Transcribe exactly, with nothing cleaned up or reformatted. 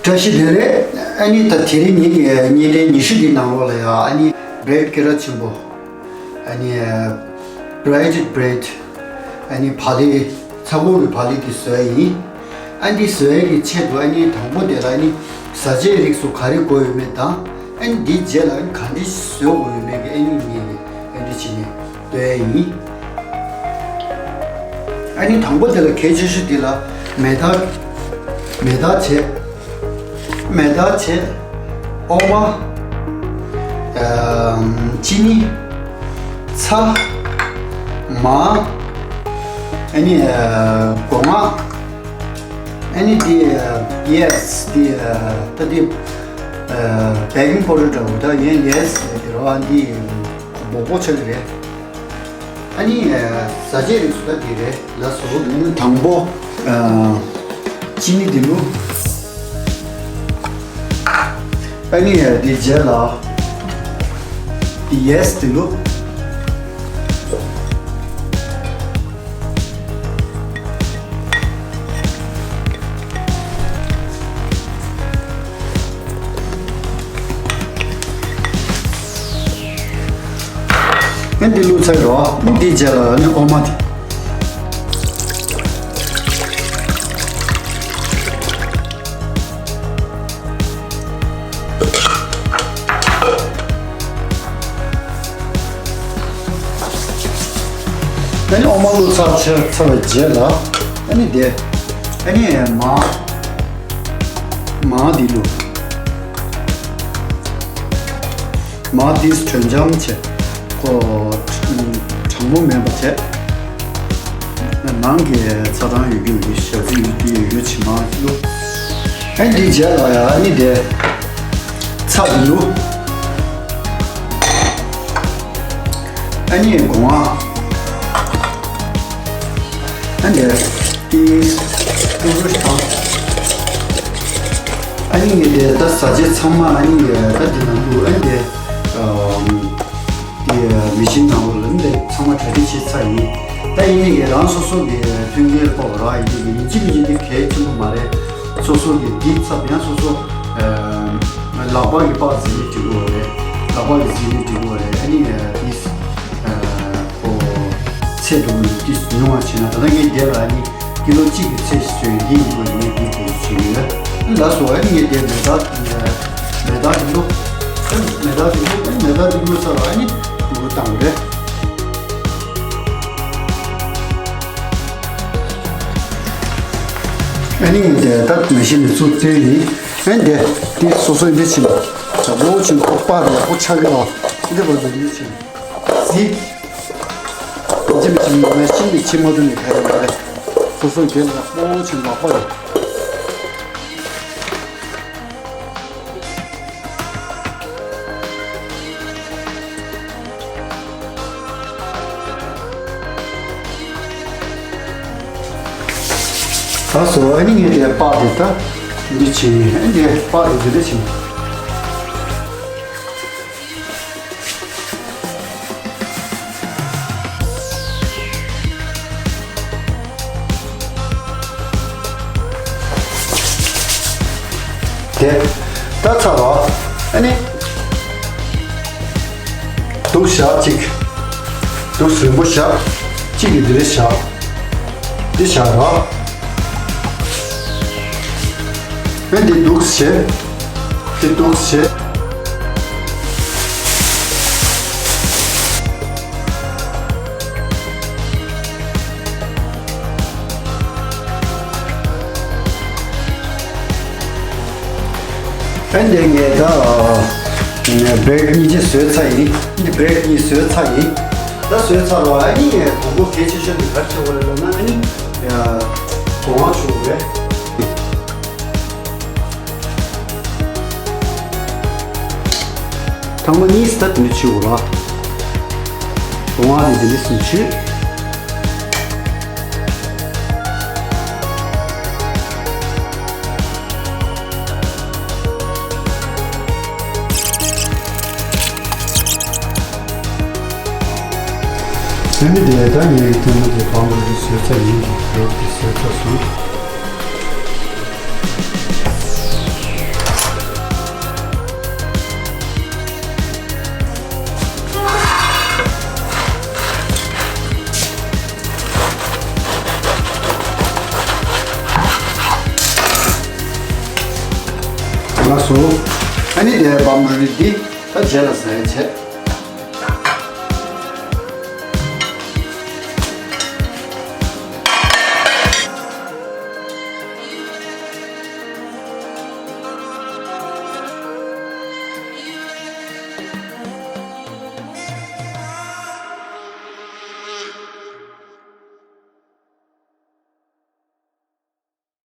བཀྲ་ཤིས་བདེ་ལེགས། ཨ་ནི་ད་དེ་རིང་ངེད་ཀྱི་བརྙན་འཕྲིན་ཉི་ཤུ་འདིའི་ནང་ལོགས་ལ་ཡང་ཨ་ནི་བྷི་རེཌ་སྐད་གྲགས་ཆེན་པོ། ཨ་ནི་བྷི་རེཌ་བྷི་རེཌ། ཨ་ནི་བག་ལེབ། ཚྭ་ཁུ་གི་བག་ལེབ་དེ་བཟོ་ཡ་ཡིན། ཨ་ནི་འདི་བཟོ་ཡ་གི་ཆེད་དུ་ཨ་ནི་དང་པོ་དེ་ལ་ཨ་ནི་བཟའ་ཆས་རིགས་སུ་ག་རེ་དགོས་ཡོད་མེད་དང་། ཨ་ནི་འདིའི་རྗེས་ལ་ཨ་ནི་ག་འདྲ་བཟོ་དགོས་ཡོད་མེད་ཀྱི་ཨ་ནི་ངེད་ཀྱི་ཨ་ནི་བྱས་ནས་སྟོན་ཡ་ཡིན། ཨ་ནི་དང་པོ་དེ་ལ་གལ་ཆེ་ཤོས་དེ་ལ་མེ་ཏོག་མེ་ཏོག་བྱས། མེ་ཏོག་བྱས། འོ་མ། ཨམ། ཅི་ནི། ཚྭ། མར། ཨ་ནི་ཨ་སྒོ་ང་། ཨ་ནི་དེ་ཡེ་སི་དེ་ད་དེ་བེ་ཀིང་པའུ་ཌར་འདྲ་བོ་ད་ཡིན། ཡེ་སི་དེ་རོ་འདི་སྦོག་སྦོག་ཆགས་ཀྱི་རེད། ཨ་ནི་བཟའ་ཆས་རིགས་སུ་ད་དེ་རེད། ལགས་སོ། དང་པོ་ཅི་ནི་འདི་ལུ། ཨ་ནི་འདི་རྗེས་ལ་ཡེ་སི་འདི་ལུ། ཨ་འདི་བླུགས་ཚར་རོ། འདི་རྗེས་ལ་ཨ་ནི་འོ་མ་དེ། ཨ་ནི་འོ་མ་བླུགས་ཚར་ཚར་ཚར་བའི་རྗེས་ལ་ཨ་ནི་དེ་ཨ་ནི་མར་མར་འདི་བླུགས། མར་འདི་དྲོད་འཇམ་བྱས། ཁོ་གྲང་མོ་མེད་པ་བྱས། ནང་གི་ཚ་གྲང་ཡོད་རྒྱུ་ཡོད་རྒྱུ་ཞག་རྩི་ཡོད་རྒྱུ་ཡོད་རྒྱུ་བྱེད་མ་བླུགས། ཨ་འདི་རྗེས་ལ་ཡ་ཨ་ནི་དེ་ཚྭ་འདི་བླུགས། ཨ་ནི་སྒོ་ང་། ཨ་ནི་ཏིས་ཏུ་རུ་ཤང་། ཨ་ནི་ངས་དེ་ད་བཟའ་ཆས་ཚང་མ་ཨ་ནི་ད་འདི་ནང་བླུགས། ཨ་ནི་དེ་ཨམ་དེ་མེ་ཤིན་ནང་ལོགས་ལ་ཨ་ནི་དེ་ཚང་མ་གྲ་སྒྲིག་བྱས་ཚར་ཡིན། ད་ཡིན་ནའི་ངས་རང་སོ་སོ་གི་མཐུན་རྐྱེན་སྤོབས་ར་ཡིན་དེ་ཡིན་གཅིག་མིན་གཅིག་དེ་གལ་ཆེན་པོ་མ་རེད། སོ་སོ་གི་འདི་ཚབ་ཡང་སོ་སོ་ཨ་ལག་པ་གི་པགས་བརྫིས་ནས་འགྲིག་གི་རེད། ལག་པ་གི་བརྫིས་ནས་འགྲིག་གི་རེད། ཨ་ནི་ཨ་ཏིས་ཨ་ཁོ་ཚད་དུ་ཏིས་ཉུང་བ་བྱས་ན། ད་ལྟ་ངས་འདི་ལ་ཨ་ནི་ཀི་ལོ་གཅིག་གི་ཚད་ཞིག་བཟོས་ཡོད། འདི་ཡིན་དགོས་ངས་འདི་བཟོས་བྱས་ཡོད། ཨ་ནི་ལགས་སོ། ཨ་ནི་ངས་འདི་མེ་སྟག་མེ་སྟག་འདི་ལོ། ཨ་ནི་མེ་སྟག་འདི་ལོ། ཨ་ནི་མེ་སྟག་འདི་ལོ་ས་ལ་ཨ་ནི་འདི་ལོ་བཏང་རེད། ཨ་ནི་ངས་འདི་ད་མེ་ཤིན་ནས་ཚུར་བཏོན་ཡིན། ཨ་ནི་འདི་འདི་སོ་སོ་འདི་ཕྱིན་ལ་དྲག་པོ་ཕྱིན་ཁོག་པ་རེ་ཁོ་ཆག་གི་ལ་འདི་བར་དུ་འདི་ཕྱིན་ཟིག་འདི་མེ་ཤིན་ནས་ཕྱིན་མ་ཐུབ་ནས་ག་རེ་མ་རེད། སོ་སོ་འདི་ལ་དྲག་པོ་ཕྱིན་ལག་པ་རེད། ད་སོ་ཨ་ནི་ངས་དེ་པགས་དེ་ད་འདི་བྱས། ཨ་ནི་པགས་དེ་འདི་འདྲ་བྱས། དེ་ད་ཚར་བ། ཨ་ནི་འདུག་བཞག་གཅིག་འདུག་རིང་པོ་བཞག་གཅིག་གིས་འདི་རེ་བཞག་འདི་བཞག་ར། ཨ་འདི་འདུག་བྱས། འདི་འདུག་བྱས། ཨ་འདི་ངས་ད་བྷི་རེཌ་གཉིས་ཀྱི་བཟོས་ཚར་ཡིན། འདི་བྷི་རེཌ་གཉིས་བཟོས་ཚར་ཡིན། ད་བཟོས་ཚར་བ་ཨ་ནི་ངས་དང་པོ་གལ་ཆེ་ཤོས་འདི་ག་རེ་བྱེད་དགོས་རེད་ལབ་ན། ཨ་ནི་སྒོ་ང་བྱུག་དགོས་རེད། ཐེངས་མ་གཉིས་ད་འདི་འདྲ་བྱེད་དགོས་ར། སྒོ་ང་དེ་འདི་འདྲ་སེ་བྱེད། དེ་ནི་དེ་ད་ངའི་ཐུན་མོང་གི་བང་བུ་དེ་བཟོས་ཚར་ཡིན་གྱི་རོགས་ཀྱིས་བཟོས་ཚར་སོང་། ལགས་སོ། ཨ་ནི་དེ་བམ་རི་འདི་ད་རྗེས་ལ་ཟ་ཡ་བྱས།